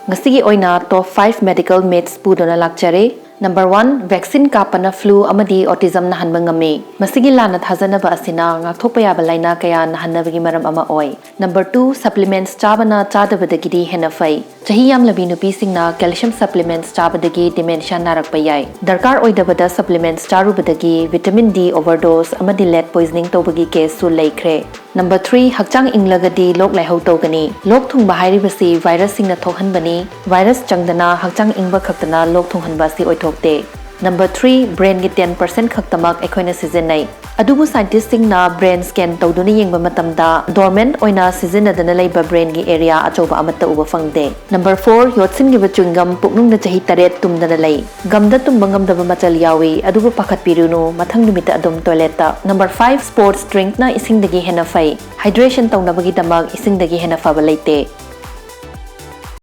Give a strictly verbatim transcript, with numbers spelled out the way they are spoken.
ꯉꯁꯤꯒꯤ ꯑꯣꯏꯅ top five medical myths ꯄꯨꯗꯨꯅ ꯂꯥꯛꯆꯔꯦ꯫ Number one, vaccine ꯀꯥꯞꯄꯅ flu ꯑꯃꯗꯤ autism ꯅꯥꯍꯟꯕ ꯉꯝꯃꯤ꯫ ꯃꯁꯤꯒꯤ ꯂꯥꯟꯅ ꯊꯥꯖꯅꯕ ꯑꯁꯤꯅ ꯉꯥꯛꯊꯣꯛꯄ ꯌꯥꯕ ꯂꯥꯏꯅꯥ ꯀꯌꯥ ꯅꯥꯍꯟꯅꯕꯒꯤ ꯃꯔꯝ ꯑꯃ ꯑꯣꯏ꯫ Number two, supplements ꯆꯥꯕꯅ ꯆꯥꯗꯕꯗꯒꯤꯗꯤ ꯍꯦꯟꯅ ꯐꯩ꯫ ꯆꯍꯤ ꯌꯥꯝꯂꯕꯤ ꯅꯨꯄꯤꯁꯤꯡꯅ calcium supplements ꯆꯥꯕꯗꯒꯤ dementia ꯅꯥꯔꯛꯄ ꯌꯥꯏ꯫ ꯗꯔꯀꯥꯔ ꯑꯣꯏꯗꯕꯗ supplements ꯆꯥꯔꯨꯕꯗꯒꯤ vitamin D overdose ꯑꯃꯗꯤ lead poisoning ꯇꯧꯕꯒꯤ caseꯁꯨ ꯂꯩꯈ꯭ꯔꯦ꯫ Number three, ꯍꯛꯆꯥꯡ ꯏꯪꯂꯒꯗꯤ ꯂꯣꯛ ꯂꯥꯏꯍꯧ ꯇꯧꯒꯅꯤ꯫ ꯂꯣꯛ ꯊꯨꯡꯕ ꯍꯥꯏꯔꯤꯕꯁꯤ virusꯁꯤꯡꯅ ꯊꯣꯛꯍꯟꯕꯅꯤ꯫ Virus ꯆꯪꯗꯅ ꯍꯛꯆꯥꯡ ꯏꯪꯕ ꯈꯛꯇꯅ ꯂꯣꯛ ꯊꯨꯡꯍꯟꯕ ꯑꯁꯤ ꯑꯣꯏꯊꯣꯛꯇꯦ꯫ Number three, brainꯒꯤ ten percent ꯈꯛꯇꯃꯛ ꯑꯩꯈꯣꯏꯅ ꯁꯤꯖꯤꯟꯅꯩ꯫ ꯑꯗꯨꯕꯨ scientistꯁꯤꯡꯅ brain scan ꯇꯧꯗꯨꯅ ꯌꯦꯡꯕ ꯃꯇꯝꯗ dormant ꯑꯣꯏꯅ ꯁꯤꯖꯤꯟꯅꯗꯅ ꯂꯩꯕ brainꯒꯤ area ꯑꯆꯧꯕ ꯑꯃꯠꯇ ꯎꯕ ꯐꯪꯗꯦ꯫ Number four, ꯌꯣꯠꯁꯤꯟꯈꯤꯕ chewing gum ꯄꯨꯛꯅꯨꯡꯗ ꯆꯍꯤ ꯇꯔꯦꯠ ꯇꯨꯝꯗꯅ ꯂꯩ꯫ Gumꯗ ꯇꯨꯝꯕ ꯉꯝꯗꯕ ꯃꯆꯜ ꯌꯥꯎꯏ, ꯑꯗꯨꯕꯨ ꯄꯥꯈꯠꯄꯤꯔꯨꯅꯨ, ꯃꯊꯪ ꯅꯨꯃꯤꯠꯇ ꯑꯗꯨꯝ toiletꯇ꯫ Number five, sports drinkꯅ ꯏꯁꯤꯡꯗꯒꯤ ꯍꯦꯟꯅ ꯐꯩ꯫ Hydration ꯇꯧꯅꯕꯒꯤꯗꯃꯛ ꯏꯁꯤꯡꯗꯒꯤ ꯍꯦꯟꯅ ꯐꯕ ꯂꯩꯇꯦ꯫